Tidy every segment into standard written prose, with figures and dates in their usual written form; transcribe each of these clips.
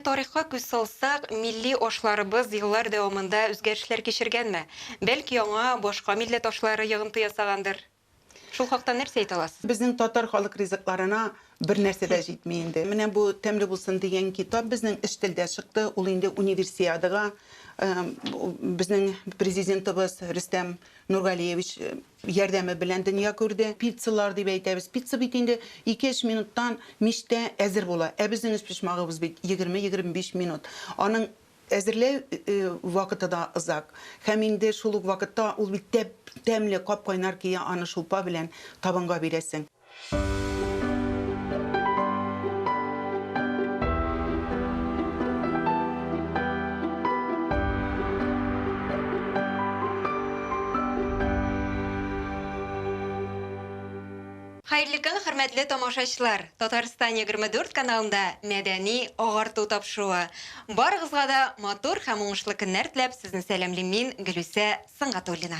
Тарихка күз салсак, милли ашларыбыз еллар дәвамында үзгәрешләр кичергәнме? Бәлки аңа башка милләт ашлары йогынты ясагандыр? Шул хакта нәрсә әйтә аласыз? Безнең татар халык ризыкларына бер нәрсә дә җитми инде. Менә бу Тәмле булсын дигән китап безнең өч телдә чыкты. Ул инде Универсиадага безнең Президентыбыз Рөстәм Нургалиевич ярдәме белән дөнья күрде. Пиццалар дип әйтәбез. Пицца бит инде ике-өч минуттан мичтә әзер була. Ә безнең өчпочмагыбыз бит 20-25 минут. Аның әзерләү вакыты да озак. Һәм инде шул ук вакытта ул бит тәп-тәмле, кап-кайнар көе аны шулпа белән табынга бирәсең. Хәерле көн, хөрмәтле тамашачылар! Татарстан 24 каналында мәдәни агарту тапшыруы. Барыгызга да матур һәм уңышлы көннәр теләп, сезне сәламлим мин, Гөлүсә Сөнгатуллина.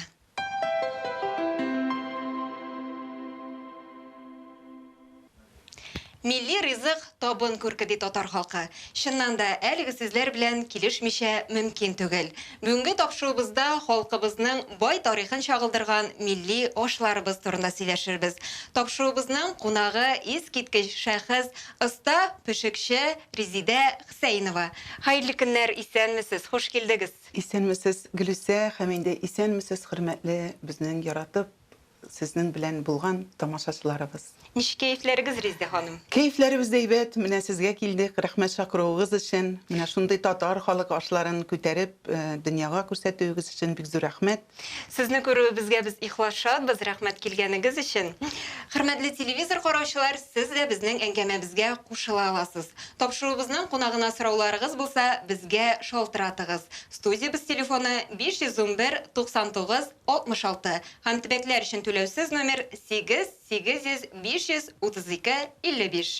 Милли ризык табын күрке ди татар халкы. Чыннан да, әлеге сүзләр белән килешмичә мөмкин түгел. Бүгенге тапшыруыбызда халкыбызның бай тарихын чагылдырган милли ашларыбыз турында сөйләшербез. Тапшыруыбызның кунагы искиткеч шәхес, оста пешекче Резидә Хөсәенова. Хәерле көннәр, исәнмесез, хуш килдегез! Исәнмесез, Гөлүсә, һәм инде исәнмесез, хөрмәтле безнең яратып сезнең белән булган тамашачыларыбыз. Ничек кәефләрегез, Резидә ханым? Кәефләребез дә әйбәт, менә сезгә килдек, рәхмәт чакыруыгыз өчен. Менә шундый татар халык ашларын күтәреп, дөньяга күрсәтүегез өчен бик зур рәхмәт. Сезне күрүебезгә без ихлас шатбыз, рәхмәт килгәнегез өчен. Хөрмәтле телевизор караучылар, сез дә безнең әңгәмәбезгә кушыла аласыз. Тапшыруыбызның кунагына сорауларыгыз булса, безгә шалтыратыгыз. Студиябез телефоны 511 99 66 һәм төбәкләр өчен түләүсез номер 8 800 532 55.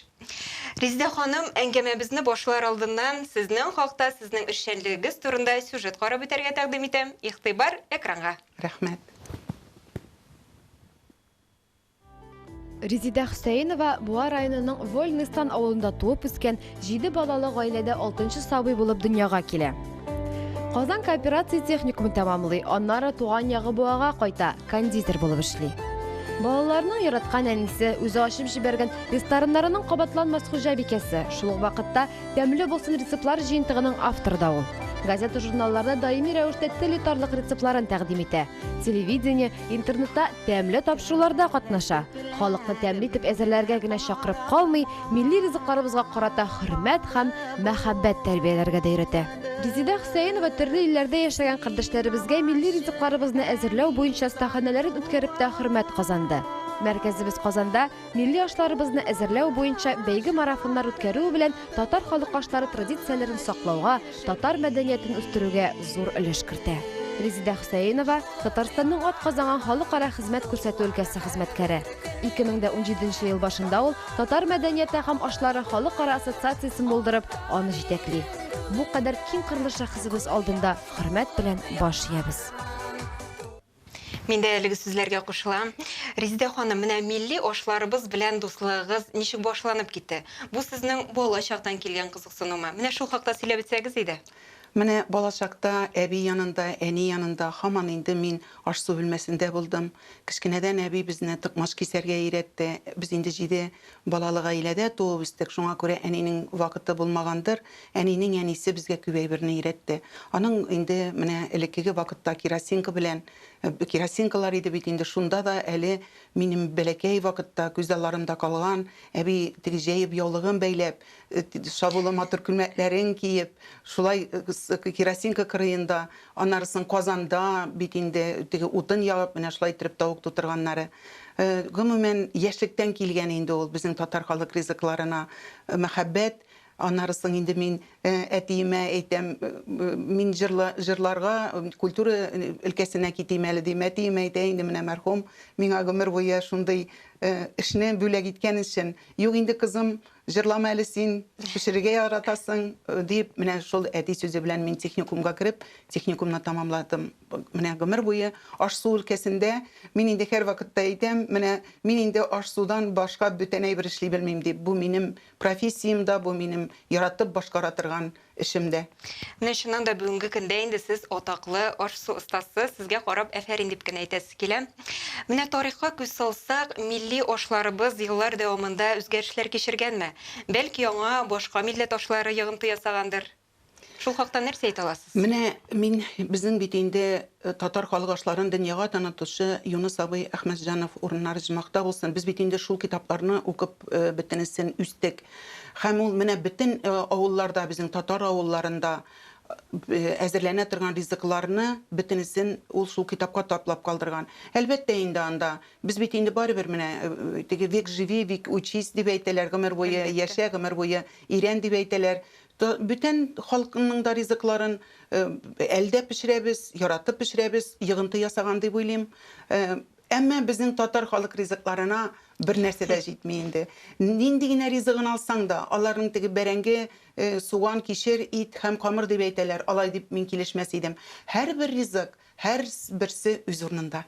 Резидә ханым, әңгәмәбезне башлар алдыннан сезнең хакта, сезнең эшчәнлегегез турында сюжет карап үтәргә тәкъдим итәм. Игътибар экранга. Рәхмәт. Резидә Хөсәенова Буа районының Вольный Стан авылында туып үскән, җиде балалы гаиләдә алтынчы сабый булып дөньяга килә. Казан кооперация техникумын тәмамлый, аннары туган ягы Буага кайта, кондитер булып эшли. Балаларының яраткан әнисе, үзе ачып җибәргән рестораннарының кабатланмас хуҗабикәсе, шул ук вакытта Тәмле булсын рецептлар җыентыгының авторы да ул. Газета-журналларда даими рәвештә тел йотарлык рецептларын тәкъдим итә. Телевидение, интернетта тәмле тапшыруларда катнаша. Халыкны тәмле итеп әзерләргә генә чакырып калмый, милли ризыкларыбызга карата хөрмәт һәм мәхәббәт тәрбияләргә дә өйрәтә. Резидә Хөсәенова төрле илләрдә яшәгән кардәшләребезгә милли ризыкларыбызны әзерләү буенча остаханәләрен үткәреп тә хөрмәт казанды. Мәркәзебез Казанда Милли ашларыбызны әзерләү буенча бәйге-марафоннар үткәрүе белән татар халык ашлары традицияләрен саклауга, татар мәдәниятен үстерүгә зур өлеш кертә. Резидә Хөсәенова, Татарстанның атказанган халыкара хезмәт күрсәтү өлкәсе хезмәткәре. 2017 нче ел башында ул Татар мәдәнияте һәм ашлары халыкара ассоциациясен булдырып, аны җитәкли. Бу кадәр киңкырлы шәхесебез алдында хөрмәт белән баш иябез. Мин дә әлеге сүзләргә кушылам. Резидә ханым, менә милли ашларыбыз белән дуслыгыгыз ничек башланып китте? Бу сезнең бала чактан килгән кызыксынумы? Менә шул хакта сөйләп үтсәгез иде. Менә балачакта әби янында, әни янында һаман инде мин аш-су бүлмәсендә булдым. Кечкенәдән әби безне токмач кисәргә өйрәтте. Без инде җиде балалы гаиләдә туып үстек, шуңа күрә әнинең вакыты булмагандыр, әнинең әнисе безгә күп әйберне өйрәтте. Аның инде менә элеккеге вакытта керосинка белән, керосинкалар иде бит инде, шунда да әле минем бәләкәй вакытта күз алларымда калган, әби теге җәеп яулыгын бәйләп, чабулы матур күлмәкләрен киеп, шулай керосинка кырыенда, аннары соң казанда бит инде теге утын ягып, менә шулай иттереп тавык тутырганнары. Гомумән, яшьлектән килгән инде ул безнең татар халык ризыкларына мәхәббәт. Аннары соң инде мин әтиемә әйтәм, мин җырла, җырларга, культура өлкәсенә китим әле, дим. Әтием әйтә инде, менә мәрхүм, миңа гомер буе шундый эшне бүләк иткән өчен. Юк инде, кызым, Җырлама әле син, пешерергә яратасың, дип, менә шул әти сүзе белән мин техникумга кереп, техникумны тәмамладым. Менә гомер буе аш-су өлкәсендә мин инде һәрвакытта әйтәм, менә мин инде аш-судан башка бүтән әйбер эшли белмим дип. Бу минем профессиям да, бу минем яратып башкара торган эшем дә. Менә чыннан да бүгенге көндә инде сез атаклы аш-су остасы, сезгә карап әфәрин дип кенә әйтәсе килә. Менә тарихка күз салсак, милли ашларыбыз еллар дәвамында үзгәрешләр кичергәнме? Бәлки аңа башка милләт ашлары йогынты ясагандыр? Шул хакта нәрсә әйтә аласыз? Менә мин, безнең бит инде татар халык ашларын дөньяга танытучы Юныс абый Әхмәтҗанов урыннары җомахта булсын, без бит инде шул китапларны укып бөтенесен үстек. Һәм ул менә бөтен авылларда, безнең татар авылларында әзерләнә торган ризыкларны бөтенесен ул шул китапка таплап калдырган. Әлбәттә инде анда без бит инде барыбер менә теге век живи, век учись дип әйтәләр, гомер буе яшә, гомер буе өйрән дип әйтәләр. Бүтән халкының да ризыкларын әлдә пешерәбез, яратып пешерәбез, йогынты ясаган дип уйлыйм. Әмма безнең татар халык ризыкларына бер нәрсә дә җитми инде. Нинди генә ризыгын алсаң да, аларның теге бәрәңге, суган, кишер, ит һәм камыр дип әйтәләр, алай дип мин килешмәс идем. Һәрбер ризык, һәрберсе үз урынында.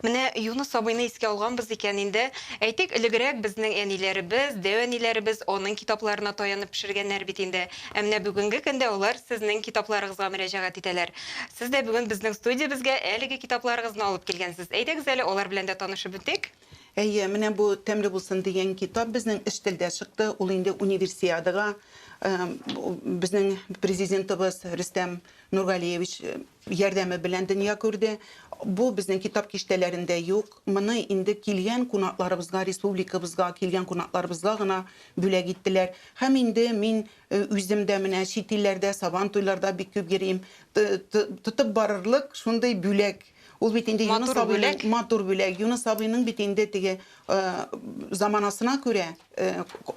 Менә Юныс абыйны искә алганбыз икән инде. Әйтик, элегрәк безнең әниләребез, дәү әниләребез аның китапларына таянып пешергәннәр бит инде. Ә менә бүгенге көндә алар сезнең китапларыгызга мөрәҗәгать итәләр. Сез дә бүген безнең студиябезгә әлеге китапларыгызны алып килгәнсез. Әйдәгез әле, алар белән дә танышып үтик. Әйе, менә бу Тәмле булсын дигән китап безнең өч телдә чыкты. Ул инде Универсиадага безнең президентыбыз Рөстәм Нургалиевич ярдәме белән дөнья күрде. Бу безнең китап киштәләрендә юк. Моны инде килгән кунакларыбызга, республикабызга килгән кунакларыбызга гына бүләк иттеләр. Һәм инде мин үзем дә менә чит илләрдә, Сабан туйларда бик күп йөрим. Тотып барырлык шундый бүләк. Ул бит инде Юныс абыйның матур бүләк. Юныс абыйның бит инде теге заманасына күрә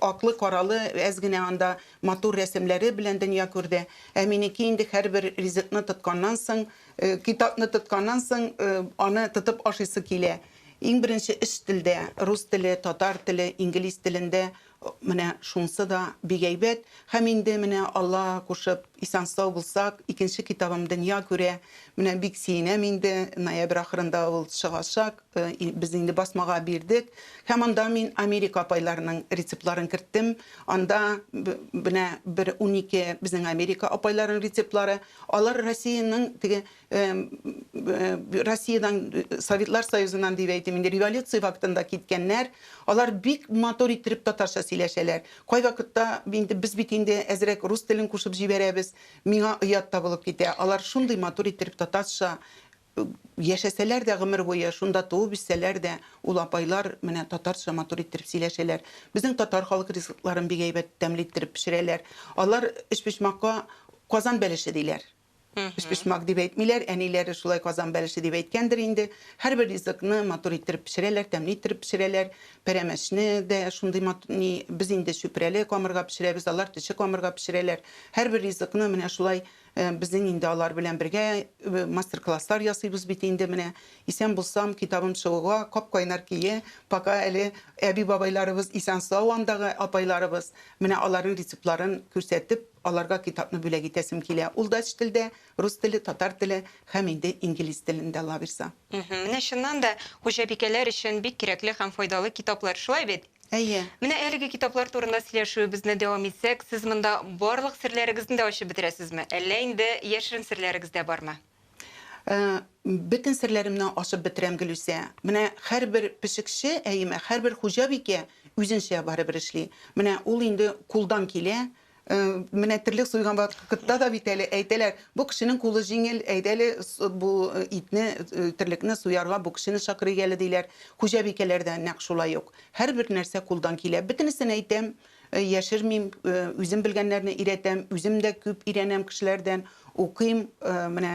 аклы-каралы әз генә анда матур рәсемнәре белән дөнья күрде. Ә минеке инде һәрбер ризыкны тотканнан соң, китапны тотканнан соң, аны тотып ашыйсы килә. Иң беренче өч телдә, рус теле, татар теле, инглиз телендә менә шунсы да бик әйбәт. Һәм инде менә Алла кушып, исән-сау булсак, икенче китабым дөнья күрә. Менә бик сөенәм инде, ноябрь ахырында ул чыгачак. Без инде басмага бирдек. Һәм анда мин Америка апайларының рецептларын керттем. Анда менә бер 12 безнең Америка апайларының рецептлары. Алар Россиянең теге Россиядән, Советлар Союзыннан дип әйтим инде, революция вакытында киткәннәр. Алар бик матур иттереп татарча сөйләшәләр. Кайвакытта инде без бит инде әзрәк рус телен кушып җибәрәбез. Миңа оят та булып китә. Алар шундый матур иттереп татарча яшәсәләр дә гомер буе, шунда туып үссәләр дә, ул апайлар менә татарча матур иттереп сөйләшәләр. Безнең татар халык ризыкларын бик әйбәт тәмле иттереп пешерәләр. Алар өчпочмакка Казан бәлеше диләр. Өчпочмак дип әйтмиләр, әниләре шулай Казан бәлеше дип әйткәндер инде. Һәрбер ризыкны матур иттереп пешерәләр, тәмле иттереп пешерәләр. Пәрәмәчне дә шундый матур, ни, без инде чүпрәле камырга пешерәбез, алар төче камырга пешерәләр. Һәрбер ризыкны менә шулай безнең инде алар белән бергә мастер-класслар ясыйбыз бит инде менә. Исән булсам, китабым чыгуга кап-кайнар көе, пока әле әби-бабайларыбыз исән-сау андагы апайларыбыз, менә аларның рецептларын күрсәтеп, аларга китапны бүләк итәсем килә. Ул да өч телдә, рус теле, татар теле һәм инде инглиз телендә, Алла бирса. Менә чыннан да хуҗабикәләр өчен бик кирәкле һәм файдалы китаплар, шулай бит? Әйе. Менә әлеге китаплар турында сөйләшүебезне дәвам итсәк, сез монда барлык серләрегезне дә ачып бетерәсезме, әллә инде яшерен серләрегез дә бармы? Бөтен серләремне ачып бетерәм, Гөлүсә. Менә һәрбер пешекче, әйеме, һәрбер хуҗабикә үзенчә барыбер эшли. Менә ул инде кулдан килә. Менә терлек суйган вакытта да бит әле әйтәләр, бу кешенең кулы җиңел, әйдә әле бу итне, терлекне суярга бу кешене чакырыйк әле, диләр. Хуҗабикәләр дә нәкъ шулай ук. Һәрбер нәрсә кулдан килә. Бөтенесен әйтәм, яшермим, үзем белгәннәрне өйрәтәм, үзем дә күп өйрәнәм кешеләрдән, укыйм. Менә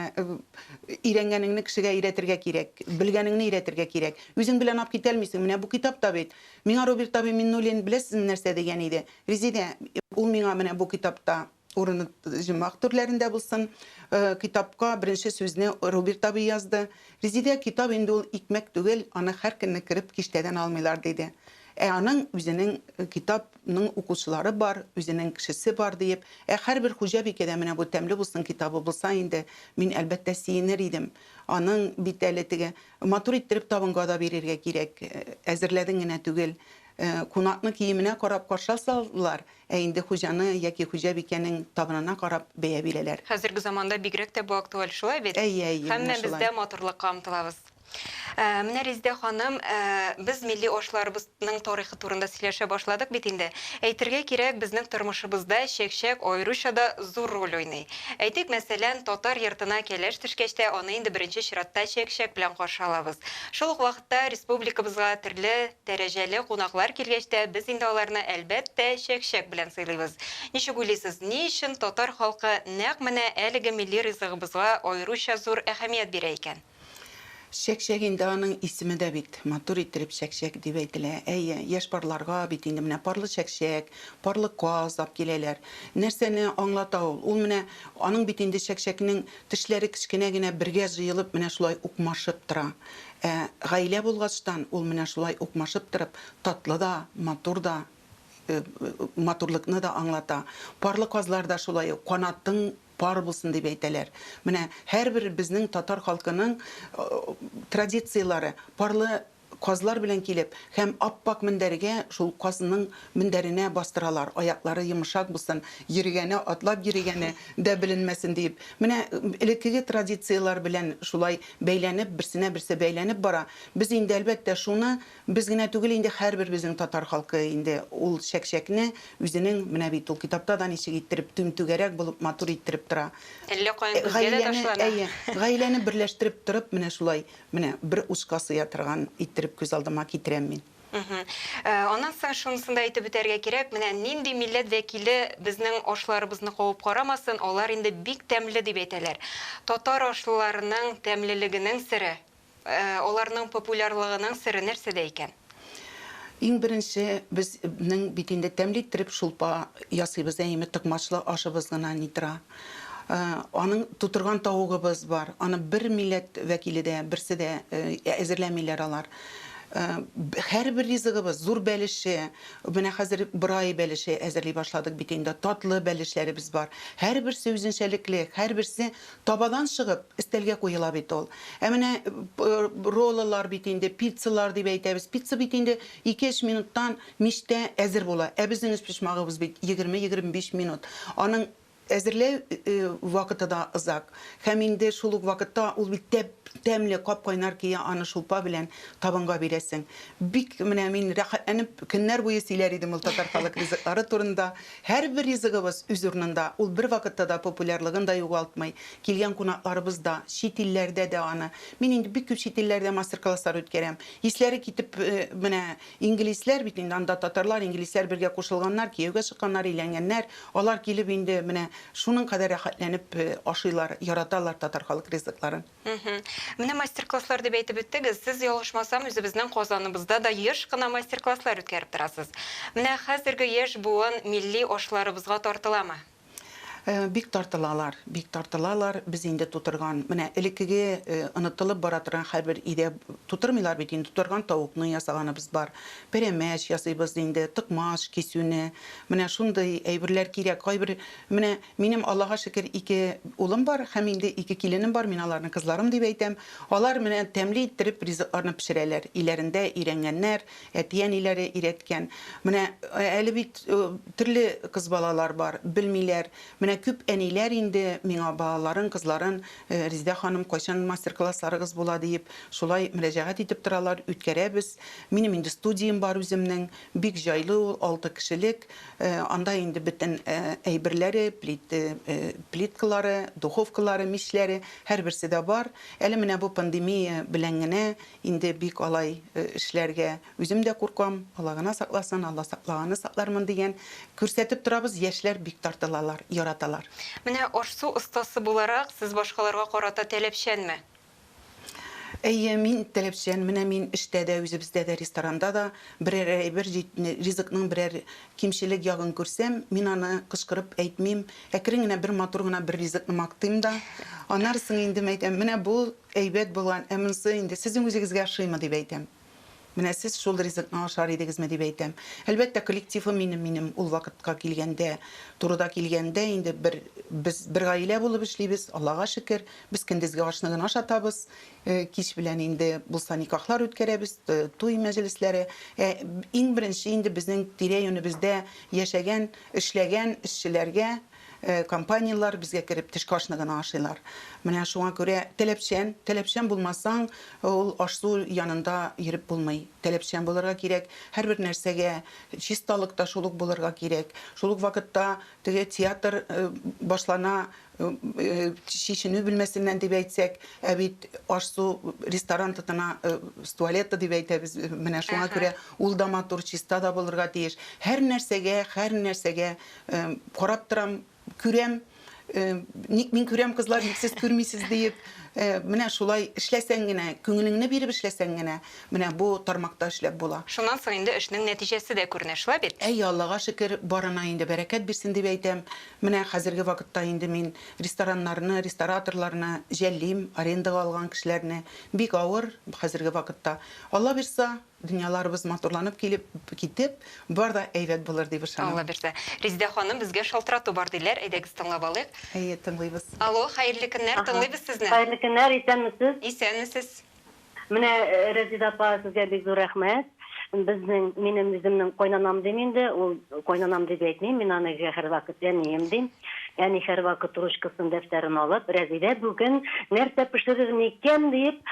өйрәнгәнеңне кешегә өйрәтергә кирәк, белгәнеңне өйрәтергә кирәк. Үзең белән алып китә алмыйсың. Менә бу китап та бит. Миңа Роберт абый Миннуллин беләсезме нәрсә дигән иде? Резидә, ул миңа менә бу китапта урыны җомак түрләрендә булсын. Китапка беренче сүзне Роберт абый язды. Резидә, китап инде ул икмәк түгел, аны һәр көнне кереп киштәдән алмыйлар, диде. Ә аның үзенең китапның укучылары бар, үзенең кешесе бар диеп, ә һәрбер хуҗабикәдә менә бу Тәмле булсын китабы булса инде, мин, әлбәттә, сөенер идем. Аның бит әле теге матур иттереп табынга да бирергә кирәк, әзерләдең генә түгел. Кунакны киеменә карап каршы алсалар, ә инде хуҗаны яки хуҗабикәнең табынына карап бәя бирәләр. Хәзерге заманда бигрәк тә бу актуаль, шулай бит? Әйе, әйе, менә Һәммәбез шулай. дә матурлыкка омтылабыз. Менә, Резидә ханым, без милли ашларыбызның тарихы турында сөйләшә башладык бит инде. Әйтергә кирәк, безнең тормышыбызда чәкчәк аеруча да зур роль уйный. Әйтик, мәсәлән, татар йортына кәләш төшкәч тә, аны инде беренче чиратта чәкчәк белән каршы алабыз. Шул ук вакытта республикабызга төрле дәрәҗәле кунаклар килгәч тә, без инде аларны, әлбәттә, чәкчәк белән сыйлыйбыз. Ничек уйлыйсыз, ни өчен татар халкы нәкъ менә әлеге милли ризыгыбызга аеруча зур әһәмият бирә икән? Чәкчәк инде аның исеме дә бит матур иттереп чәкчәк дип әйтелә. Әйе, яшь парларга бит инде менә парлы чәкчәк, парлы каз ап киләләр. Нәрсәне аңлата ул? Ул менә аның бит инде чәкчәкнең тешләре кечкенә генә бергә җыелып менә шулай укмашып тора. Ә гаилә булгачтан ул менә шулай укмашып торып татлы да, матур да, матурлыкны да аңлата. Парлы казлар да шулай ук канатың пар булсын дип әйтәләр. Менә һәрбер безнең татар халкының традицияләре парлы казлар белән килеп һәм ап-ак мендәргә шул казның мендәренә бастыралар, аяклары йомшак булсын, йөргәне, атлап йөргәне дә беленмәсен диеп. Менә элеккеге традицияләр белән шулай бәйләнеп, берсенә берсе бәйләнеп бара. Без инде, әлбәттә, шуны Без генә түгел инде, һәрбер безнең татар халкы инде ул чәкчәкне үзенең, менә бит ул китапта да ничек иттереп түм-түгәрәк булып, матур иттереп тора. Әллә каян күзгә дә Гаиләне, ташлана. әйе, гаиләне берләштереп торып, менә шулай, менә бер учка сыя торган иттереп күз алдыма китерәм мин. Мгм. Аннан соң шунысын да әйтеп үтәргә кирәк, менә нинди милләт вәкиле безнең ашларыбызны кабып карамасын, алар инде бик тәмле дип әйтәләр. Татар ашлыларының тәмлелегенең сере Аларның популярлыгының сере нәрсәдә икән? Иң беренче безнең бит инде тәмле иттереп шулпа ясыйбыз, әйеме, токмачлы ашыбыз гына ни тора. Аның тутырган тавыгыбыз бар. Аны бер милләт вәкиле дә, берсе дә әзерләмиләр алар. Һәрбер ризыгыбыз, зур бәлеше, менә хәзер борай бәлеше әзерли башладык бит инде, татлы бәлешләребез бар. Һәрберсе үзенчәлекле, һәрберсе Табадан чыгып, өстәлгә куела бит ул. Ә менә роллалар бит инде, пиццалар дип әйтәбез. Пицца бит инде ике-өч минуттан мичтә әзер була. Ә безнең өчпочмагыбыз бит егерме-егерме биш минут. Аның әзерләү вакыты да озак. Һәм инде шул ук вакытта ул бит тәп-тәмле, кап-кайнар көе аны шулпа белән табынга бирәсең. Бик менә мин рәхәтләнеп көннәр буе сөйләр идем ул татар халык ризыклары турында. Һәрбер ризыгыбыз үз урынында, ул бервакытта да популярлыгын да югалтмый. Килгән кунакларыбыз да, чит илләрдә дә аны. Мин инде бик күп чит илләрдә мастер-класслар үткәрәм. Исләре китеп, менә инглизләр бит инде, анда татарлар, инглизләр бергә кушылганнар, кияүгә чыкканнар, өйләнгәннәр. Алар килеп инде менә шуның кадәр рәхәтләнеп ашыйлар, яраталар татар халык ризыкларын. Менә мастер-класслар дип әйтеп үттегез. Сез, ялгышмасам, үзебезнең Казаныбызда да еш кына мастер-класслар үткәреп торасыз. Менә хәзерге яшь буын милли ашларыбызга тартыламы? Бик тартылалар, бик тартылалар. Без инде тутырган, менә элеккеге онытылып бара торган һәрбер өйдә тутырмыйлар бит инде, тутырган тавыкны ясаганыбыз бар. Пәрәмәч ясыйбыз инде, токмач кисүне. Менә шундый әйберләр кирәк. Кайбер менә Минем, Аллага шөкер, ике улым бар һәм инде ике киленем бар, мин аларны кызларым дип әйтәм. Алар менә тәмле иттереп ризыкларны пешерәләр. Өйләрендә өйрәнгәннәр, әти-әниләре өйрәткән. Менә әле бит төрле кыз балалар бар, белмиләр. Менә күп әниләр инде миңа балаларын, кызларын, Резидә ханым, кайчан мастер-классларыгыз була диеп, шулай мөрәҗәгать итеп торалар, үткәрәбез. Минем инде студиям бар үземнең, бик җайлы ул, алты кешелек. Анда инде бөтен әйберләре, плиткалары, духовкалары, мичләре, һәрберсе дә бар. Әле менә бу пандемия белән генә инде бик алай эшләргә үзем дә куркам. Алла гына сакласын, Алла саклаганны саклармын дигән. Күрсәтеп торабыз, яшьләр бик тартылалар, яраталар. Менә аш-су остасы буларак, сез башкаларга карата таләпчәнме? Әйе, мин таләпчән. Менә мин эштә дә, үзебездә дә, ресторанда да берәр әйбер, ризыкның берәр кимчелек ягын күрсәм, мин аны кычкырып әйтмим. Әкрен генә бер матур гына бер ризыкны мактыйм да, аннары соң инде әйтәм, менә бу әйбәт булган, ә монысы инде сезнең үзегезгә ошыймы, дип әйтәм. Менә сез шул ризыкны ашар идегезме дип әйтәм. Әлбәттә, коллективым минем минем ул вакытка килгәндә, турыда килгәндә инде бер без бер гаилә булып эшлибез, Аллага шөкер. Без көндезге ашны гына ашатабыз. Кич белән инде булса никахлар үткәрәбез, туй мәҗлесләре. Ә иң беренче инде безнең тирә-юнебездә яшәгән, эшләгән эшчеләргә компанияләр безгә кереп төшке ашны гына ашыйлар. Менә шуңа күрә таләпчән, таләпчән булмасаң, ул аш-су янында йөреп булмый. Таләпчән булырга кирәк, һәрбер нәрсәгә чисталык та шул ук булырга кирәк. Шул ук вакытта теге театр башлана чишенү бүлмәсеннән дип әйтсәк, ә бит аш-су ресторан тотына с туалета дип әйтәбез. Менә шуңа күрә ул да матур, чиста да булырга тиеш. Һәр нәрсәгә, һәр нәрсәгә Карап торам, күрәм. Ник мин күрәм, кызлар, ник сез күрмисез диеп. Менә шулай эшләсәң генә, күңелеңне биреп эшләсәң генә, менә бу тармакта эшләп була. Шуннан соң инде эшнең нәтиҗәсе дә күренә, шулай бит? Әйе, Аллага шөкер, барына инде бәрәкәт бирсен дип әйтәм. Менә хәзерге вакытта инде мин рестораннарны, рестораторларны жәллим, арендага алган кешеләрне. Бик авыр хәзерге вакытта. Алла бирса, Дөньяларыбыз матурланып килеп китеп, бар да әйбәт булыр дип ышанам. Алла бирсә. Резидә ханым, безгә шалтырату бар диләр, әйдәгез тыңлап алыйк. Әйе, тыңлыйбыз. Алло, хәерле көннәр, тыңлыйбыз сезне. Хәерле көннәр, исәнмесез. Исәнмесез. Менә, Резидә апа, сезгә бик зур рәхмәт. Безнең, минем үземнең кайнанам дим инде, ул кайнанам дип әйтмим, мин аны һәрвакыт әнием дим. Әни һәрвакыт ручкасын, дәфтәрен алып, Рәзидә бүген нәрсә пешерер микән диеп,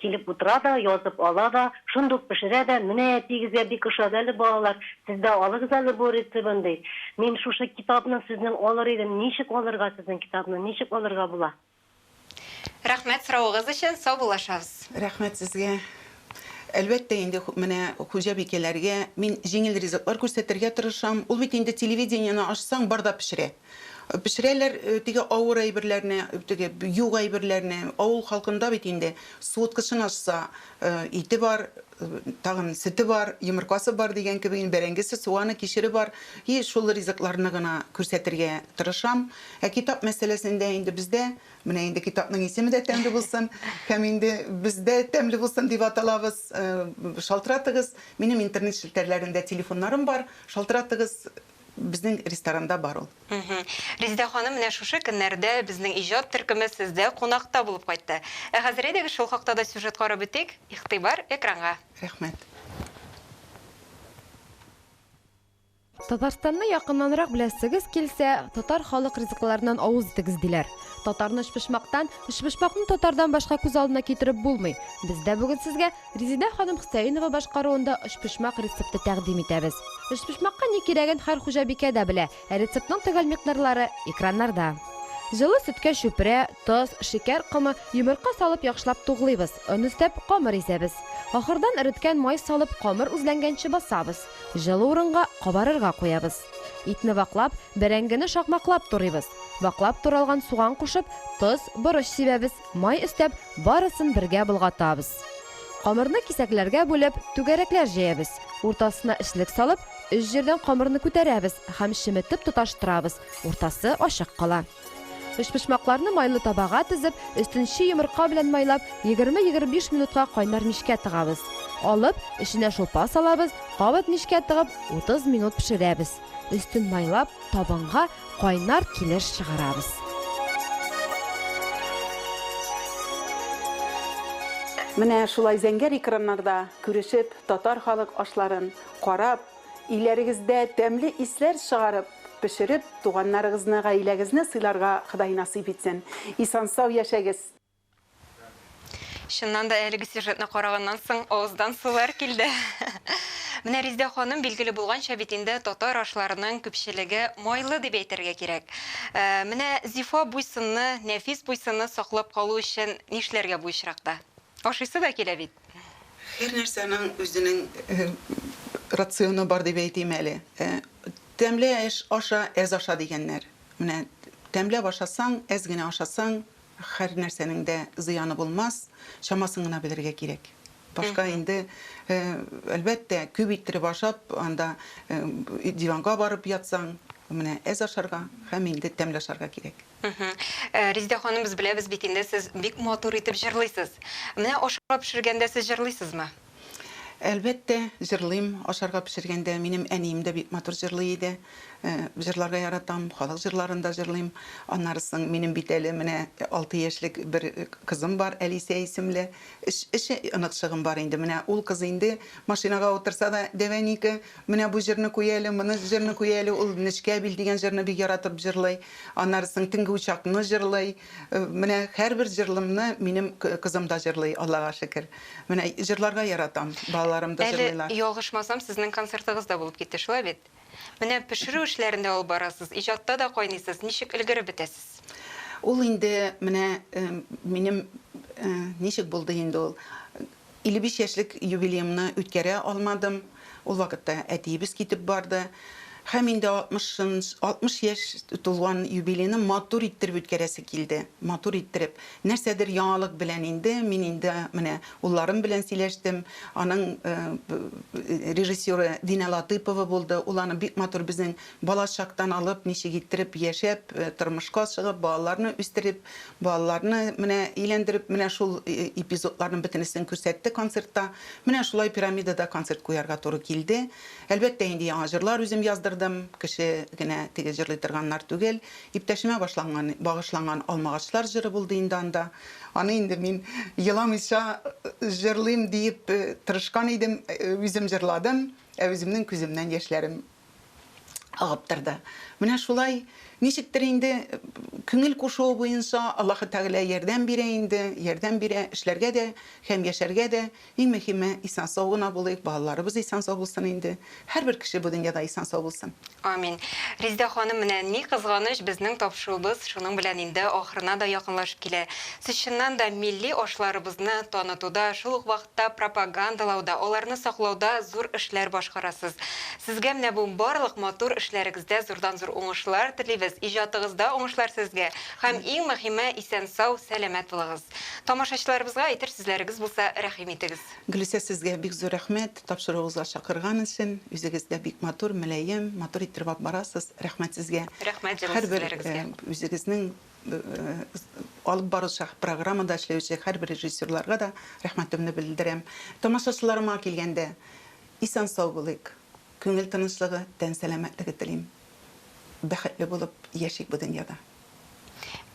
килеп утыра да, язып ала да, шундук пешерә дә, менә әтиегезгә бик ошады әле, балалар, сез дә алыгыз әле бу рецебын, ди. Мин шушы китапны сезнең алыр идем, ничек алырга сезнең китапны, ничек алырга була? Рәхмәт соравыгыз өчен, саубуллашабыз. Рәхмәт сезгә. Әлбәттә инде, менә хуҗабикәләргә мин җиңел ризыклар күрсәтергә тырышам. Ул бит инде телевидениене ачсаң, бар да пешерә. Пешерәләр теге авыр әйберләрне, теге юк әйберләрне. Авыл халкында бит инде суыткычын ачса, ите бар, тагын сөте бар, йомыркасы бар дигән кебек, инде бәрәңгесе, суганы, кишере бар. И шул ризыкларны гына күрсәтергә тырышам. Ә китап мәсьәләсендә инде бездә, менә инде китапның исеме дә тәмле булсын, һәм инде бездә тәмле булсын дип аталабыз. Шалтыратыгыз, минем интернет челтәрләрендә телефоннарым бар, шалтыратыгыз, безнең ресторанда бар ул. Резидә ханым, менә шушы көннәрдә безнең иҗат төркеме сездә кунакта булып кайтты. Ә хәзер әйдәгез шул хакта да сюжет карап үтик. Игътибар экранга. Рәхмәт. Татарстанны якыннанрак беләсегез килсә, татар халык ризыкларыннан авыз итегез, диләр. Татарны өчпочмактан, өчпочмакны татардан башка күз алдына китереп булмый. Без дә бүген сезгә Резидә ханым Хөсәенова башкаруында өчпочмак рецепты тәкъдим итәбез. Өчпочмакка ни кирәген һәр хуҗабикә дә белә, ә рецептның төгәл микъдарлары, экраннарда. Җылы сөткә чүпрә, тоз, шикәр комы, йомырка салып яхшылап туглыйбыз, он өстәп, камыр изәбез. Ахырдан эреткән май салып, камыр үзләнгәнче басабыз. Җылы урынга кабарырга куябыз. Итне ваклап, бәрәңгене шакмаклап турыйбыз. Ваклап туралган суган кушып, тоз, борыч сибәбез, май өстәп, барысын бергә болгатабыз. Камырны кисәкләргә бүлеп, түгәрәкләр җәябез. Уртасына эчлек салып, өч җирдән камырны күтәрәбез һәм чеметеп тоташтырабыз, уртасы ачык кала. Өчпочмакларны майлы табага тезеп, өстен чи йомырка белән майлап, 20-25 минутка кайнар мичкә тыгабыз. Алып, эченә шулпа салабыз, кабат мичкә тыгып, 30 минут пешерәбез. Өстен майлап, табынга кайнар килеш чыгарабыз. Менә шулай зәңгәр экраннарда күрешеп, татар халык ашларын карап, Өйләрегездә тәмле исләр чыгарып, пешереп, туганнарыгызны, гаиләгезне сыйларга Ходай насыйп итсен. Исән-сау яшәгез! Чыннан да әлеге сюжетны караганнан соң авыздан сулар килде. Менә Резидә ханым, билгеле булганча бит инде татар ашларының күпчелеге майлы дип әйтергә кирәк. Э, менә зифа буй-сынны, нәфис буй-сынны саклап калу өчен нишләргә бу очракта? Ашыйсы да килә бит. Һәр нәрсәнең үзенең рационы бар дип әйтим әле. Тәмле эш аша, әз аша дигәннәр. Менә тәмләп ашасаң, әз генә ашасаң, һәр нәрсәнең дә зыяны булмас, чамасын гына белергә кирәк. Башка инде, әлбәттә, күп иттереп ашап, анда диванга барып ятсаң, менә әз ашарга һәм инде тәмле ашарга кирәк. Резидә ханым, без беләбез бит инде, сез бик матур итеп җырлыйсыз. Менә ашарга пешергәндә сез җырлыйсызмы? Әлбәттә, җырлыйм. Ашарга пешергәндә минем әнием дә бик матур җырлый иде. Җырларга яратам, халык җырларын да җырлыйм. Аннары соң минем бит әле менә 6 яшьлек бер кызым бар, Алисә исемле. Өч, өч оныкчыгым бар инде. Менә ул кыз инде машинага утырса да, Дәвәника, менә бу җырны куй әле, моны җырны куй әле. Ул Нечкә бил дигән җырны бик яратып җырлый. Аннары соң Төнге учакны җырлый. Менә һәрбер җырлымны минем кызым да җырлый, Аллага шөкер. Менә җырларга яратам, балаларым да Әле, җырлыйлар. ялгышмасам, сезнең концертыгыз да булып китте, шулай бит? Менә пешерү эшләрен дә алып барасыз, иҗатта да кайныйсыз, ничек өлгереп бетәсез? Ул инде менә минем ничек булды инде ул, 55 яшьлек юбилеемны үткәрә алмадым. Ул вакытта әтиебез китеп барды. Һәм инде 60 60 яшь тулган юбилейны матур иттереп үткәрәсе килде. Матур иттереп. Нәрсәдер яңалык белән инде. Мин инде менә улларым белән сөйләштем. Аның режиссеры Динә Латыпова булды. Ул аны бик матур безнең бала чактан алып, ничек иттереп яшәп, тормышка чыгып, балаларны үстереп, балаларны менә өйләндереп, менә шул эпизодларның бөтенесен күрсәтте концертта. Менә шулай Пирамидада концерт куярга туры килде. Әлбәттә инде яңа җырлар үзем яздырдым, кеше генә теге җырлый торганнар түгел. Иптәшемә башланган, багышланган Алмагачлар җыры булды инде анда. Аны инде мин еламыйча җырлыйм диеп тырышкан идем, үзем җырладым, ә үземнең күземнән яшьләрем агып торды. Менә шулай, ничектер инде күңел кушуы буенча Аллаһы Тәгалә ярдәм бирә инде, ярдәм бирә эшләргә дә һәм яшәргә дә. Иң мөһиме, исән-сау гына булыйк, балаларыбыз исән-сау булсын инде. Һәрбер кеше бу дөньяда исән-сау булсын. Амин. Резидә ханым, менә ни кызганыч, безнең тапшыруыбыз шуның белән инде ахырына да якынлашып килә. Сез чыннан да милли ашларыбызны танытуда, шул ук вакытта пропагандалауда, аларны саклауда зур эшләр башкарасыз. Сезгә менә бу барлык матур эшләрегездә зурдан-зур уңышлар телибез, иҗатыгызда уңышлар сезгә һәм иң мөһиме, исән-сау, сәламәт булыгыз. Тамашачыларыбызга әйтер сүзләрегез булса, рәхим итегез. Гөлүсә, сезгә бик зур рәхмәт, тапшыруыгызга чакырган өчен. Үзегез дә бик матур, мөлаем, матур иттереп алып барасыз. Рәхмәт сезгә. Рәхмәт җылы Һәрбер сүзләрегезгә. үзегезнең алып баручы, программада эшләүче һәрбер режиссерларга да рәхмәтемне белдерәм. Тамашачыларыма килгәндә, исән-сау булыйк. Күңел тынычлыгы, тән сәламәтлеге телим. Бәхетле булып яшик бу дөньяда.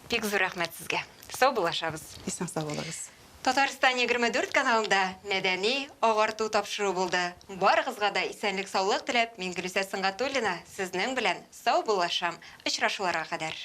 Бик зур рәхмәт сезгә. Саубуллашабыз. Исән-сау булыгыз. Татарстан 24 каналында мәдәни агарту тапшыруы булды. Барыгызга да исәнлек-саулык теләп, мин Гөлүсә Сөнгатуллина сезнең белән саубуллашам. Очрашуларга кадәр.